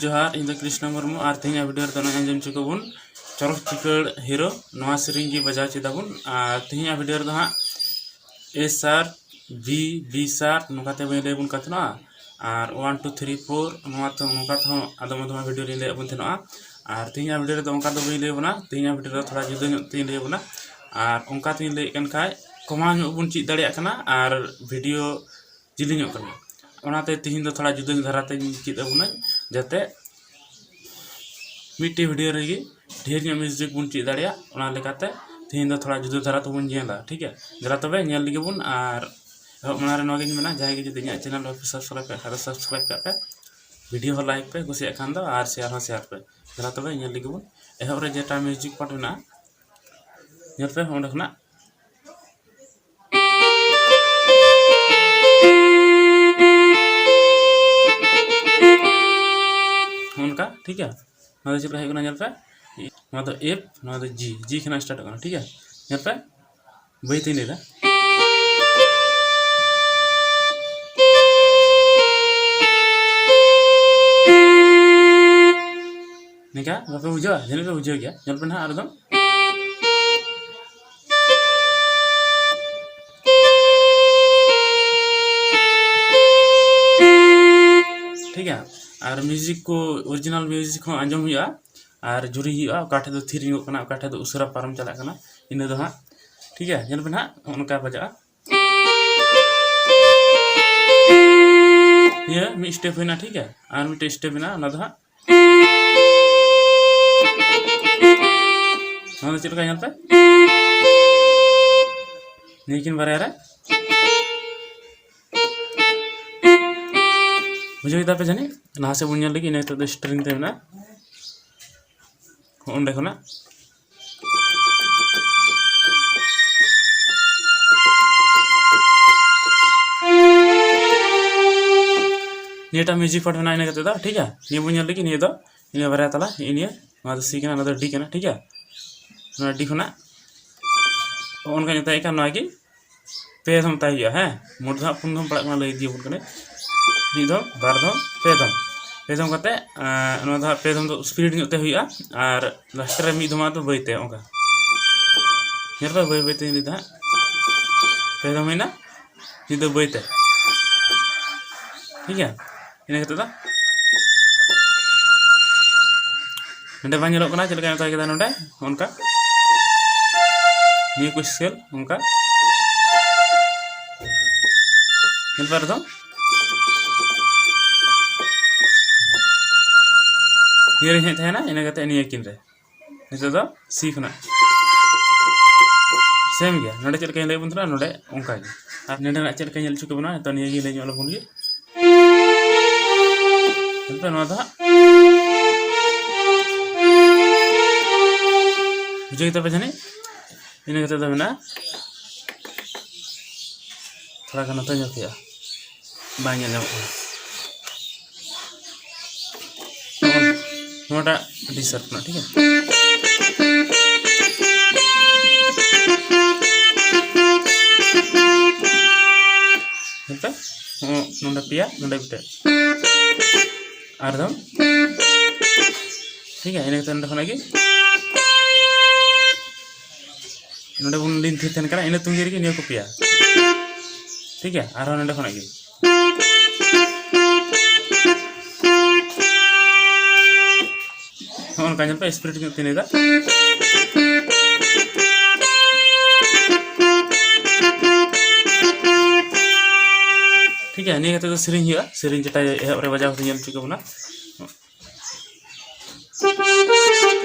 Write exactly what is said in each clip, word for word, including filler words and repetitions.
ᱡᱚᱦᱟᱨ, ᱤᱧ ᱫᱚ ᱠᱨᱤᱥᱱᱚ ᱢᱩᱨᱢᱩ᱾ ᱟᱨ ᱛᱮᱦᱮᱧᱟᱜ ᱵᱷᱤᱰᱤᱭᱳ ᱨᱮᱫᱚ ᱱᱚᱜᱼᱚᱭ ᱟᱸᱡᱚᱢ ᱦᱚᱪᱚ ᱠᱚᱵᱚᱱ ᱪᱚᱨᱚᱠ ᱪᱤᱠᱟᱹᱲ ᱦᱤᱨᱳ, ᱱᱚᱣᱟ ᱥᱮᱨᱮᱧ ᱜᱮ ᱵᱟᱡᱟᱣ ᱪᱮᱫ ᱟᱵᱚᱱ᱾ ᱟᱨ ᱛᱮᱦᱮᱧᱟᱜ ᱵᱷᱤᱰᱤᱭᱳ ᱨᱮᱫᱚ ᱦᱟᱸᱜ A sharp, B, B sharp ᱱᱚᱝᱠᱟ ᱛᱮ ᱵᱟᱹᱧ ᱞᱟᱹᱭ ᱟᱵᱚᱱ ᱠᱟᱱ ᱛᱟᱦᱮᱱᱟ᱾ ᱟᱨ one two three four ᱱᱚᱣᱟ ᱛᱮᱦᱚᱸ, ᱱᱚᱝᱠᱟ ᱛᱮᱦᱚᱸ ᱟᱫᱚᱢ ᱟᱫᱚᱢ ᱵᱷᱤᱰᱤᱭᱳ ᱨᱮᱧ ᱞᱟᱹᱭ ᱟᱵᱚᱱ ᱛᱟᱦᱮᱱᱟ᱾ ᱟᱨ ᱛᱮᱦᱮᱧᱟᱜ ᱵᱷᱤᱰᱤᱭᱳ ᱨᱮᱫᱚ ᱚᱱᱠᱟ ᱫᱚ ᱵᱟᱹᱧ ᱞᱟᱹᱭ ᱟᱵᱚᱱᱟ᱾ ᱛᱮᱦᱮᱧᱟᱜ ᱵᱷᱤᱰᱤᱭᱳ ᱨᱮᱫᱚ ᱛᱷᱚᱲᱟ ᱡᱩᱫᱟᱹ ᱧᱚᱜ ᱛᱮᱧ ᱞᱟᱹᱭ ᱟᱵᱚᱱᱟ᱾ ᱟᱨ ᱚᱱᱠᱟ ᱛᱮᱧ ᱞᱟᱹᱭᱮᱫ ᱠᱟᱱ ᱠᱷᱟᱡ ᱠᱚᱢᱟᱣ ᱧᱚᱜ ᱵᱚᱱ ᱪᱮᱫ ᱫᱟᱲᱮᱭᱟᱜ ᱠᱟᱱᱟ ᱟᱨ ᱵᱷᱤᱰᱤᱭᱳ ᱡᱤᱞᱤᱧᱚᱜ ᱠᱟᱱᱟ᱾ ᱚᱱᱟᱛᱮ ᱛᱤᱦᱤᱧ ᱫᱚ ᱛᱷᱚᱲᱟ ᱡᱩᱫᱟᱹ ᱫᱷᱟᱨᱟ ᱛᱮᱧ ᱪᱮᱫ ᱟᱵᱚᱱᱟᱹᱧ, ᱡᱟᱛᱮ ᱢᱤᱫᱴᱮᱡ ᱵᱷᱤᱰᱤᱭᱳ ᱨᱮᱜᱮ ᱰᱷᱮᱨ ᱧᱚᱜ ᱢᱤᱭᱩᱡᱤᱠ ᱵᱚᱱ ᱪᱮᱫ ᱫᱟᱲᱮᱭᱟᱜ᱾ ᱚᱱᱟ ᱞᱮᱠᱟᱛᱮ ᱛᱤᱦᱤᱧ ᱫᱚ ᱛᱷᱚᱲᱟ ᱡᱩᱫᱟᱹ ᱫᱷᱟᱨᱟ ᱛᱮᱵᱚᱱ ᱧᱮᱞᱟ, ᱴᱷᱤᱠ ᱜᱮᱭᱟ? ᱫᱮᱞᱟ ᱛᱚᱵᱮ ᱧᱮᱞ ᱞᱮᱜᱮ ᱵᱚᱱ᱾ ᱟᱨ ᱮᱦᱚᱵ ᱢᱟᱲᱟᱝ ᱨᱮ ᱱᱚᱣᱟ ᱜᱤᱧ ᱢᱮᱱᱟ, ᱡᱟᱦᱟᱸᱭ ᱜᱮ ᱡᱩᱫᱤ ᱤᱧᱟᱹᱜ ᱪᱮᱱᱮᱞ ᱵᱟᱯᱮ ᱥᱟᱵᱥᱠᱨᱟᱭᱤᱵ ᱠᱟᱜ ᱠᱷᱟᱡ ᱫᱚ ᱥᱟᱵᱥᱠᱨᱟᱭᱤᱵ ᱠᱟᱜ ᱯᱮ, ᱵᱷᱤᱰᱤᱭᱳ ᱦᱚᱸ ᱞᱟᱭᱤᱠ ᱯᱮ, ᱠᱩᱥᱤᱭᱟᱜ ᱠᱷᱟᱱ ᱫᱚ, ᱟᱨ ᱥᱮᱭᱟᱨ ᱦᱚᱸ ᱥᱮᱭᱟᱨ ᱯᱮ᱾ ᱫᱮᱞᱟ ᱛᱚᱵᱮ ᱧᱮᱞ ᱞᱮᱜᱮ ᱵᱚᱱ᱾ ᱮᱦᱚᱵ ᱨᱮ ᱡᱮᱴᱟ ᱢᱤᱭᱩᱡᱤᱠ ᱯᱟᱨᱴ ᱢᱮᱱᱟᱜᱼᱟ, ᱧᱮᱞ ᱯᱮ ᱚᱸᱰᱮ ᱠᱷᱚᱱᱟᱜ ᱱᱚᱜᱼᱚ ᱱᱚᱝᱠᱟ, ᱴᱷᱤᱠ ᱜᱮᱭᱟ? ᱱᱚᱣᱟ ᱫᱚ ᱪᱮᱫ ᱞᱮᱠᱟ ᱦᱩᱭᱩᱜ ᱠᱟᱱᱟ ᱧᱮᱞ ᱯᱮ, ᱱᱚᱣᱟ ᱫᱚ F, ᱱᱚᱣᱟ ᱫᱚ G, G ᱠᱷᱚᱱᱟᱜ ᱥᱴᱟᱨᱴᱚᱜ ᱠᱟᱱᱟ, ᱴᱷᱤᱠ ᱜᱮᱭᱟ? ᱧᱮᱞ ᱯᱮ, ᱵᱟᱹᱭ ᱛᱤᱧ ᱞᱟᱹᱭᱫᱟ᱾ ᱱᱤᱝᱠᱟ ᱵᱟᱯᱮ ᱵᱩᱡᱷᱟᱹᱣᱟ? ᱡᱟᱹᱱᱤᱡ ᱯᱮ ᱵᱩᱡᱷᱟᱹᱣ ᱜᱮᱭᱟ᱾ ᱧᱮᱞ ᱯᱮ ᱱᱟᱦᱟᱜ ᱟᱨ ᱫᱚ᱾ ᱴᱷᱤᱠ ᱜᱮᱭᱟ, ᱟᱨ ᱢᱤᱭᱩᱡᱤᱠ ᱠᱚ, ᱚᱨᱤᱡᱤᱱᱟᱞ ᱢᱤᱭᱩᱡᱤᱠ ᱦᱚᱸ ᱟᱸᱡᱚᱢ ᱦᱩᱭᱩᱜᱼᱟ, ᱟᱨ ᱡᱩᱨᱤ ᱦᱩᱭᱩᱜᱼᱟ, ᱚᱠᱟ ᱴᱷᱮᱡ ᱫᱚ ᱛᱷᱤᱨ ᱧᱚᱜᱚᱜ ᱠᱟᱱᱟ, ᱚᱠᱟ ᱴᱷᱮᱡ ᱫᱚ ᱩᱥᱟᱹᱨᱟ ᱯᱟᱨᱚᱢ ᱪᱟᱞᱟᱜ ᱠᱟᱱᱟ, ᱤᱱᱟᱹ ᱫᱚ ᱦᱟᱸᱜ᱾ ᱴᱷᱤᱠ ᱜᱮᱭᱟ, ᱧᱮᱞ ᱯᱮ ᱱᱟᱦᱟᱜ, ᱱᱚᱜᱼᱚ ᱱᱚᱝᱠᱟ ᱵᱟᱡᱟᱜᱼᱟ᱾ ᱱᱤᱭᱟᱹ ᱢᱤᱫ ᱥᱴᱮᱯ ᱦᱩᱭᱱᱟ, ᱴᱷᱤᱠ ᱜᱮᱭᱟ, ᱟᱨ ᱢᱤᱫᱴᱮᱡ ᱥᱴᱮᱯ ᱢᱮᱱᱟᱜᱼᱟ, ᱚᱱᱟ ᱫᱚ ᱦᱟᱸᱜ ᱱᱚᱣᱟ ᱫᱚ ᱪᱮᱫ ᱞᱮᱠᱟ ᱧᱮᱞ ᱯᱮ, ᱱᱤᱭᱟᱹ ᱠᱤᱱ ᱵᱟᱨᱭᱟ ᱨᱮ᱾ ᱵᱩᱡᱷᱟᱹᱣ ᱠᱮᱫᱟ ᱯᱮ ᱡᱟᱹᱱᱤᱡ? ᱞᱟᱦᱟ ᱥᱮᱫ ᱵᱚᱱ ᱧᱮᱞ ᱞᱟᱹᱜᱤᱫ, ᱤᱱᱟᱹ ᱱᱤᱛᱚᱜ ᱫᱚ ᱥᱴᱨᱤᱝ ᱛᱮ ᱢᱮᱱᱟᱜᱼᱟ᱾ ᱚᱸᱰᱮ ᱠᱷᱚᱱᱟᱜ ᱱᱤᱭᱟᱹᱴᱟᱜ ᱢᱤᱭᱩᱡᱤᱠ ᱯᱟᱨᱴ ᱢᱮᱱᱟᱜᱼᱟ, ᱤᱱᱟᱹ ᱠᱟᱛᱮ ᱫᱚ, ᱴᱷᱤᱠ ᱜᱮᱭᱟ? ᱱᱤᱭᱟᱹ ᱵᱚᱱ ᱧᱮᱞ ᱞᱟᱹᱜᱤᱫ, ᱱᱤᱭᱟᱹ ᱫᱚ, ᱱᱤᱭᱟᱹ ᱵᱟᱨᱭᱟ ᱛᱟᱞᱟ, ᱱᱤᱭᱟᱹ, ᱱᱤᱭᱟᱹ, ᱱᱚᱣᱟ ᱫᱚ C ᱠᱟᱱᱟ, ᱱᱚᱣᱟ ᱫᱚ D ᱠᱟᱱᱟ, ᱴᱷᱤᱠ ᱜᱮᱭᱟ? ᱱᱚᱣᱟ D ᱠᱷᱚᱱᱟᱜ ᱱᱚᱜᱼᱚ ᱱᱚᱝᱠᱟ ᱧᱮᱞ ᱛᱟᱦᱮᱸ ᱠᱟᱱ, ᱱᱚᱣᱟ ᱜᱮ ᱯᱮ ᱫᱷᱚᱢ ᱛᱟᱭ ᱦᱩᱭᱩᱜᱼᱟ, ᱦᱮᱸ? ᱢᱳᱴ ᱫᱚ ᱦᱟᱸᱜ ᱯᱩᱱ ᱫᱷᱚᱢ ᱯᱟᱲᱟᱜ ᱠᱟᱱᱟ, ᱞᱟᱹᱭ ᱤᱫᱤᱭᱟᱵᱚᱱ ᱠᱟᱱᱟᱹᱧ᱾ ᱢᱤᱫ ᱫᱷᱚᱢ, ᱵᱟᱨ ᱫᱷᱚᱢ, ᱯᱮ ᱫᱷᱚᱢ᱾ ᱯᱮ ᱫᱚᱢ ᱠᱟᱛᱮ, ᱟᱨ ᱱᱚᱣᱟ ᱫᱚ ᱦᱟᱸᱜ ᱯᱮ ᱫᱚᱢ ᱫᱚ ᱥᱯᱤᱰ ᱧᱚᱜ ᱛᱮ ᱦᱩᱭᱩᱜᱼᱟ, ᱟᱨ ᱞᱟᱥᱴ ᱨᱮ ᱢᱤᱫ ᱫᱚᱢ ᱫᱚ ᱵᱟᱹᱭ ᱛᱮ ᱚᱱᱠᱟ᱾ ᱧᱮᱞ ᱯᱮ, ᱵᱟᱹᱭ ᱵᱟᱹᱭ ᱛᱮ ᱱᱤᱛ ᱫᱚ ᱦᱟᱸᱜ ᱯᱮ ᱫᱚᱢ ᱦᱩᱭᱱᱟ, ᱱᱤᱛ ᱫᱚ ᱵᱟᱹᱭ ᱛᱮ, ᱴᱷᱤᱠ ᱜᱮᱭᱟ᱾ ᱤᱱᱟᱹ ᱠᱟᱛᱮ ᱫᱚ ᱱᱚᱰᱮ ᱵᱟᱝ ᱧᱮᱞᱚᱜ ᱠᱟᱱᱟ ᱪᱮᱫ ᱞᱮᱠᱟ ᱚᱱᱠᱟ ᱠᱮᱫᱟ ᱱᱚᱰᱮ, ᱚᱱᱠᱟ ᱱᱤᱭᱟᱹ ᱠᱚ ᱥᱠᱮᱞ ᱚᱱᱠᱟ ᱧᱮᱞ ᱯᱮ ᱟᱨ ᱫᱚ ᱱᱤᱭᱟᱹ ᱨᱮ ᱦᱮᱡ ᱛᱟᱦᱮᱱᱟ, ᱤᱱᱟᱹ ᱠᱟᱛᱮ ᱱᱤᱭᱟᱹ ᱠᱤᱱ ᱨᱮ᱾ ᱱᱤᱛᱚᱜ ᱫᱚ ᱥᱤ ᱠᱷᱚᱱᱟᱜ ᱥᱮᱢ ᱜᱮᱭᱟ, ᱱᱚᱰᱮ ᱪᱮᱫ ᱞᱮᱠᱟᱧ ᱞᱟᱹᱭ ᱵᱚᱱ ᱛᱟᱦᱮᱱᱟ ᱱᱚᱰᱮ ᱚᱱᱠᱟ ᱜᱮ᱾ ᱟᱨ ᱱᱚᱰᱮᱱᱟᱜ ᱪᱮᱫ ᱞᱮᱠᱟᱧ ᱧᱮᱞ ᱦᱚᱪᱚ ᱠᱮᱵᱚᱱᱟ, ᱱᱤᱛᱚᱜ ᱱᱤᱭᱟᱹ ᱜᱮ ᱞᱟᱹᱭ ᱧᱚᱜ ᱞᱮᱵᱚᱱ ᱜᱮ᱾ ᱱᱤᱛᱚᱜ ᱱᱚᱣᱟ ᱫᱚ ᱦᱟᱸᱜ ᱵᱩᱡᱷᱟᱹᱣ ᱜᱮᱛᱟ ᱯᱮ ᱡᱟᱹᱱᱤᱡ᱾ ᱤᱱᱟᱹ ᱠᱟᱛᱮ ᱫᱚ ᱢᱮᱱᱟᱜᱼᱟ, ᱛᱷᱚᱲᱟ ᱜᱟᱱ ᱱᱚᱛᱮ ᱧᱚᱜ ᱦᱩᱭᱩᱜᱼᱟ, ᱵᱟᱝ ᱧᱮᱞ ᱧᱟᱢᱚᱜ ᱠᱟᱱᱟ᱾ ᱱᱚᱣᱟᱴᱟᱜ ᱰᱤ ᱥᱟᱨᱯ ᱠᱟᱱᱟ, ᱴᱷᱤᱠ ᱜᱮᱭᱟ᱾ ᱱᱚᱛᱮ ᱱᱚᱰᱮ ᱯᱮᱭᱟ, ᱱᱚᱰᱮ ᱢᱤᱫᱴᱮᱡ, ᱟᱨ ᱫᱚ ᱴᱷᱤᱠ ᱜᱮᱭᱟ᱾ ᱤᱱᱟᱹ ᱠᱟᱛᱮ ᱱᱚᱰᱮ ᱠᱷᱚᱱᱟᱜ ᱜᱮ ᱱᱚᱰᱮ ᱵᱚᱱ ᱞᱤᱱ ᱛᱷᱤᱨ ᱛᱟᱦᱮᱱ ᱠᱟᱱᱟ, ᱤᱱᱟᱹ ᱛᱩᱝᱜᱤ ᱨᱮᱜᱮ ᱱᱤᱭᱟᱹ ᱠᱚ ᱯᱮᱭᱟ, ᱴᱷᱤᱠ ᱜᱮᱭᱟ᱾ ᱟᱨᱦᱚᱸ ᱱᱚᱰᱮ ᱠᱷᱚᱱᱟᱜ ᱜᱮ ᱱᱚᱜᱼᱚ ᱱᱚᱝᱠᱟ ᱧᱮᱞ ᱯᱮ, ᱥᱯᱤᱰ ᱧᱚᱜ ᱛᱤᱧ ᱞᱟᱹᱭᱫᱟ᱾ ᱴᱷᱤᱠ ᱜᱮᱭᱟ, ᱱᱤᱭᱟᱹ ᱠᱟᱛᱮ ᱫᱚ ᱥᱮᱨᱮᱧ ᱦᱩᱭᱩᱜᱼᱟ᱾ ᱥᱮᱨᱮᱧ ᱡᱮᱴᱟ ᱮᱦᱚᱵ ᱨᱮ ᱵᱟᱡᱟᱣ ᱠᱟᱛᱮ ᱧᱮᱞ ᱦᱚᱪᱚ ᱠᱮᱵᱚᱱᱟ᱾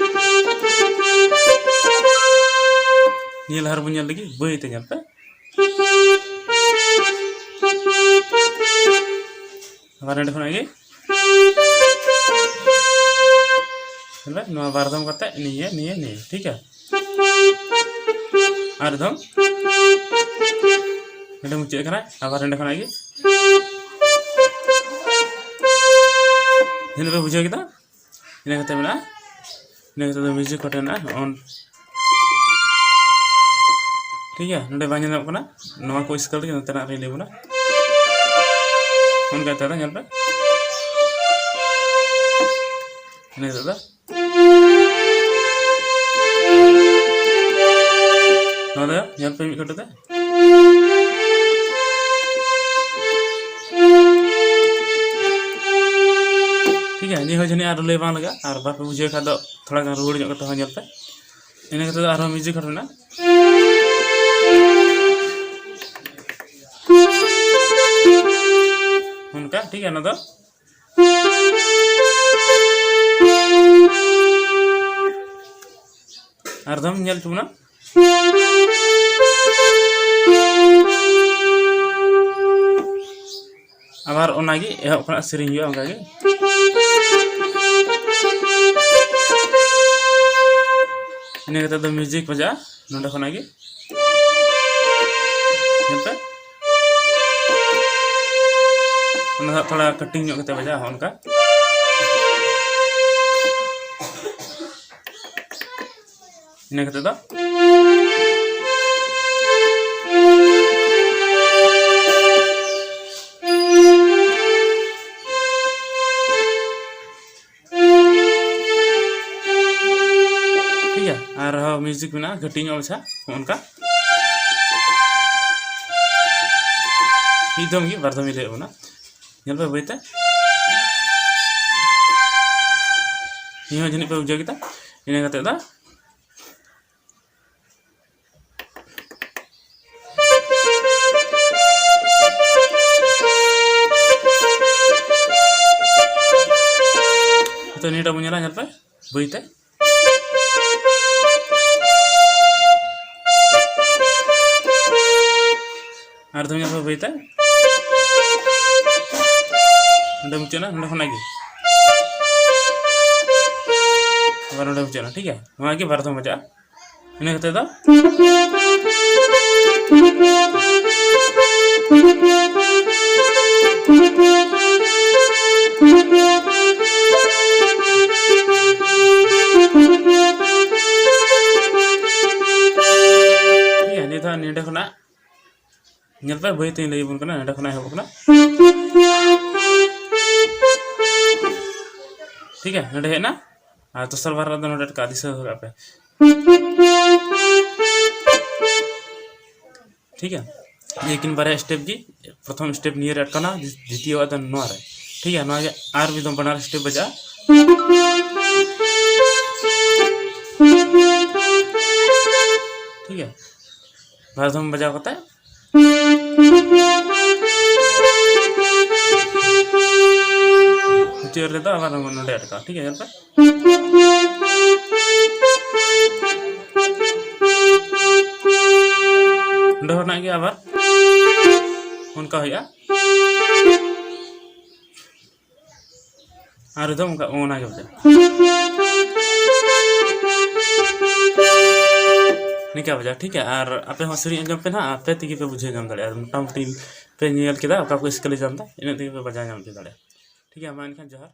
ᱱᱤᱭᱟᱹ ᱞᱟᱦᱟ ᱨᱮᱵᱚᱱ ᱧᱮᱞ ᱞᱮᱜᱮ, ᱵᱟᱹᱭ ᱛᱮ ᱧᱮᱞ ᱯᱮ᱾ ᱟᱵᱟᱨ ᱱᱚᱰᱮ ᱠᱷᱚᱱᱟᱜ ᱜᱮ ᱧᱮᱞ ᱯᱮ, ᱱᱚᱣᱟ ᱵᱟᱨ ᱫᱚᱢ ᱠᱟᱛᱮ ᱱᱤᱭᱟᱹ, ᱱᱤᱭᱟᱹ, ᱱᱤᱭᱟᱹ, ᱴᱷᱤᱠ ᱜᱮᱭᱟ᱾ ᱟᱨ ᱫᱚᱢ ᱱᱚᱰᱮ ᱢᱩᱪᱟᱹᱫ ᱠᱟᱱᱟ, ᱟᱵᱟᱨ ᱱᱚᱰᱮ ᱠᱷᱚᱱᱟᱜ ᱜᱮ ᱱᱤᱭᱟᱹ ᱯᱮ ᱵᱩᱡᱷᱟᱹᱣ ᱠᱮᱫᱟ᱾ ᱤᱱᱟᱹ ᱠᱟᱛᱮ ᱢᱮᱱᱟᱜᱼᱟ, ᱤᱱᱟᱹ ᱠᱟᱛᱮ ᱫᱚ ᱢᱤᱭᱩᱡᱤᱠ ᱠᱚ ᱢᱮᱱᱟᱜᱼᱟ, ᱚᱱ, ᱴᱷᱤᱠ ᱜᱮᱭᱟ᱾ ᱱᱚᱰᱮ ᱵᱟᱝ ᱧᱮᱞ ᱧᱟᱢᱚᱜ ᱠᱟᱱᱟ, ᱱᱚᱣᱟ ᱠᱚ ᱥᱠᱮᱞ ᱨᱮᱜᱮ ᱱᱚᱛᱮᱱᱟᱜ ᱨᱤᱧ ᱞᱟᱹᱭ ᱵᱚᱱᱟ᱾ ᱚᱱᱠᱟ ᱛᱮ ᱧᱮᱞ ᱯᱮ, ᱤᱱᱟᱹ ᱠᱟᱛᱮ ᱫᱚ ᱱᱚᱣᱟ ᱫᱚ ᱧᱮᱞ ᱯᱮ ᱢᱤᱫ ᱠᱟᱹᱴᱩᱵ ᱛᱮ᱾ ᱴᱷᱤᱠ ᱜᱮᱭᱟ, ᱱᱤᱭᱟᱹ ᱦᱚᱸ ᱡᱟᱹᱱᱤᱡ ᱟᱨ ᱞᱟᱹᱭ ᱵᱟᱝ ᱞᱟᱜᱟᱜᱼᱟ, ᱟᱨ ᱵᱟᱯᱮ ᱵᱩᱡᱷᱟᱹᱣ ᱠᱷᱟᱱ ᱫᱚ ᱛᱷᱚᱲᱟ ᱜᱟᱱ ᱨᱩᱣᱟᱹᱲ ᱧᱚᱜ ᱠᱟᱛᱮ ᱦᱚᱸ ᱧᱮᱞ ᱯᱮ᱾ ᱤᱱᱟᱹ ᱠᱟᱛᱮ ᱫᱚ ᱟᱨᱦᱚᱸ ᱢᱤᱭᱩᱡᱤᱠ ᱠᱟᱴ ᱢᱮᱱᱟᱜᱼᱟ᱾ ᱚᱱᱠᱟ, ᱴᱷᱤᱠ ᱜᱮᱭᱟ, ᱚᱱᱟ ᱫᱚ ᱟᱨ ᱫᱚᱢ ᱧᱮᱞ ᱦᱚᱪᱚ ᱵᱚᱱᱟ᱾ ᱟᱵᱟᱨ ᱚᱱᱟᱜᱮ ᱮᱦᱚᱵ ᱠᱷᱚᱱᱟᱜ ᱥᱮᱨᱮᱧ ᱦᱩᱭᱩᱜᱼᱟ ᱚᱱᱠᱟᱜᱮ᱾ ᱤᱱᱟᱹ ᱠᱟᱛᱮ ᱫᱚ ᱢᱤᱭᱩᱡᱤᱠ ᱵᱟᱡᱟᱜᱼᱟ ᱱᱚᱸᱰᱮ ᱠᱷᱚᱱᱟᱜ ᱜᱮ᱾ ᱧᱮᱞ ᱯᱮ, ᱚᱱᱟ ᱫᱚ ᱛᱷᱚᱲᱟ ᱠᱟᱴᱤᱝ ᱧᱚᱜ ᱠᱟᱛᱮ ᱵᱟᱡᱟᱜᱼᱟ, ᱦᱚᱸᱜᱼᱚ ᱱᱚᱝᱠᱟ᱾ ᱤᱱᱟᱹ ᱠᱟᱛᱮ ᱫᱚ ᱴᱷᱤᱠ ᱜᱮᱭᱟ, ᱟᱨᱦᱚᱸ ᱢᱤᱭᱩᱡᱤᱠ ᱢᱮᱱᱟᱜᱼᱟ ᱠᱟᱹᱴᱤᱡ ᱧᱚᱜ ᱢᱟᱪᱷᱟ, ᱦᱚᱸᱜᱼᱚ ᱱᱚᱝᱠᱟ᱾ ᱢᱤᱫ ᱫᱚᱢ ᱜᱮ, ᱵᱟᱨ ᱫᱚᱢ ᱤᱧ ᱞᱟᱹᱭᱮᱫ ᱵᱚᱱᱟ, ᱧᱮᱞ ᱯᱮ ᱵᱟᱹᱭᱛᱮ᱾ ᱱᱤᱭᱟᱹ ᱦᱚᱸ ᱡᱟᱹᱱᱤᱡ ᱯᱮ ᱵᱩᱡᱷᱟᱹᱣ ᱠᱮᱫᱟ᱾ ᱤᱱᱟᱹ ᱠᱟᱛᱮ ᱫᱚ ᱱᱤᱛᱚᱜ ᱱᱤᱭᱟᱹᱴᱟᱜ ᱵᱚᱱ ᱧᱮᱞᱟ, ᱧᱮᱞ ᱯᱮ ᱵᱟᱹᱭᱛᱮ᱾ ᱟᱨ ᱫᱚ ᱧᱮᱞ ᱯᱮ ᱵᱟᱹᱭᱛᱮ᱾ ᱱᱚᱸᱰᱮ ᱢᱩᱪᱟᱹᱫ ᱮᱱᱟ, ᱱᱚᱸᱰᱮ ᱠᱷᱚᱱᱟᱜ ᱜᱮ᱾ ᱟᱵᱟᱨ ᱱᱚᱸᱰᱮ ᱢᱩᱪᱟᱹᱫ ᱮᱱᱟ, ᱴᱷᱤᱠ ᱜᱮᱭᱟ? ᱱᱚᱣᱟ ᱜᱮ ᱵᱟᱨ ᱫᱷᱟᱣ ᱵᱟᱡᱟᱜᱼᱟ᱾ ᱤᱱᱟᱹ ᱠᱟᱛᱮ ᱫᱚ ᱴᱷᱤᱠ ᱜᱮᱭᱟ, ᱱᱤᱛ ᱦᱚᱸ ᱱᱚᱸᱰᱮ ᱠᱷᱚᱱᱟᱜ ᱧᱮᱞ ᱯᱮ, ᱵᱟᱹᱭ ᱛᱮᱧ ᱞᱟᱹᱭ ᱟᱵᱚᱱ ᱠᱟᱱᱟ, ᱱᱚᱸᱰᱮ ᱠᱷᱚᱱᱟᱜ ᱮᱦᱚᱵᱚᱜ ᱠᱟᱱᱟ᱾ ᱴᱷᱤᱠ ᱜᱮᱭᱟ, ᱱᱚᱰᱮ ᱦᱮᱡ ᱮᱱᱟ᱾ ᱟᱨ ᱫᱚᱥᱟᱨ ᱵᱟᱨ ᱨᱮᱫᱚ ᱱᱚᱰᱮ ᱟᱴᱠᱟᱜᱼᱟ, ᱫᱤᱥᱟᱹ ᱫᱚᱦᱚ ᱠᱟᱜ ᱯᱮ᱾ ᱴᱷᱤᱠ ᱜᱮᱭᱟ, ᱞᱮᱠᱤᱱ ᱵᱟᱨᱭᱟ ᱥᱴᱮᱯ ᱜᱮ, ᱯᱨᱚᱛᱷᱚᱢ ᱥᱴᱮᱯ ᱱᱤᱭᱟᱹ ᱨᱮ ᱟᱴᱠᱟᱱᱟ, ᱫᱤᱛᱤᱭᱚ ᱟᱜ ᱫᱚ ᱱᱚᱣᱟ ᱨᱮ᱾ ᱴᱷᱤᱠ ᱜᱮᱭᱟ, ᱱᱚᱣᱟ ᱜᱮ ᱟᱨ ᱢᱤᱫ ᱫᱚᱢ ᱵᱟᱱᱟᱨ ᱥᱴᱮᱯ ᱵᱟᱡᱟᱜᱼᱟ᱾ ᱴᱷᱤᱠ ᱜᱮᱭᱟ, ᱵᱟᱨ ᱫᱷᱚᱢ ᱵᱟᱡᱟᱣ ᱠᱟᱛᱮ ᱢᱩᱪᱟᱹᱫ ᱨᱮᱫᱚ ᱟᱵᱟᱨ ᱱᱚᱰᱮ ᱟᱴᱠᱟᱣ, ᱴᱷᱤᱠ ᱜᱮᱭᱟ, ᱧᱮᱞ ᱯᱮ᱾ ᱚᱸᱰᱮ ᱠᱷᱚᱱᱟᱜ ᱜᱮ ᱟᱵᱟᱨ ᱚᱱᱠᱟ ᱦᱩᱭᱩᱜᱼᱟ᱾ ᱟᱨ ᱨᱮᱫᱚ ᱚᱱᱠᱟ ᱚᱱᱟ ᱜᱮ ᱵᱩᱡᱷᱟᱹᱜᱼᱟ᱾ ᱱᱤᱝᱠᱟ ᱵᱟᱡᱟᱣ, ᱴᱷᱤᱠ ᱜᱮᱭᱟ᱾ ᱟᱨ ᱟᱯᱮ ᱦᱚᱸ ᱥᱮᱨᱮᱧ ᱟᱸᱡᱚᱢ ᱯᱮ ᱱᱟᱦᱟᱜ, ᱟᱯᱮ ᱛᱮᱜᱮ ᱯᱮ ᱵᱩᱡᱷᱟᱹᱣ ᱧᱟᱢ ᱫᱟᱲᱮᱭᱟᱜᱼᱟ᱾ ᱢᱚᱴᱟᱢᱩᱴᱤ ᱯᱮ ᱧᱮᱞ ᱠᱮᱫᱟ ᱚᱠᱟ ᱠᱚ ᱥᱠᱮᱞ ᱮ ᱡᱟᱱ ᱮᱫᱟ, ᱤᱱᱟᱹᱜ ᱛᱮᱜᱮ ᱯᱮ ᱵᱟᱡᱟᱣ ᱧᱟᱢ ᱤᱫᱤ ᱫᱟᱲᱮᱭᱟᱜᱼᱟ᱾ ᱴᱷᱤᱠ ᱜᱮᱭᱟ, ᱢᱟ ᱮᱱᱠᱷᱟᱱ ᱡᱚᱦᱟᱨ᱾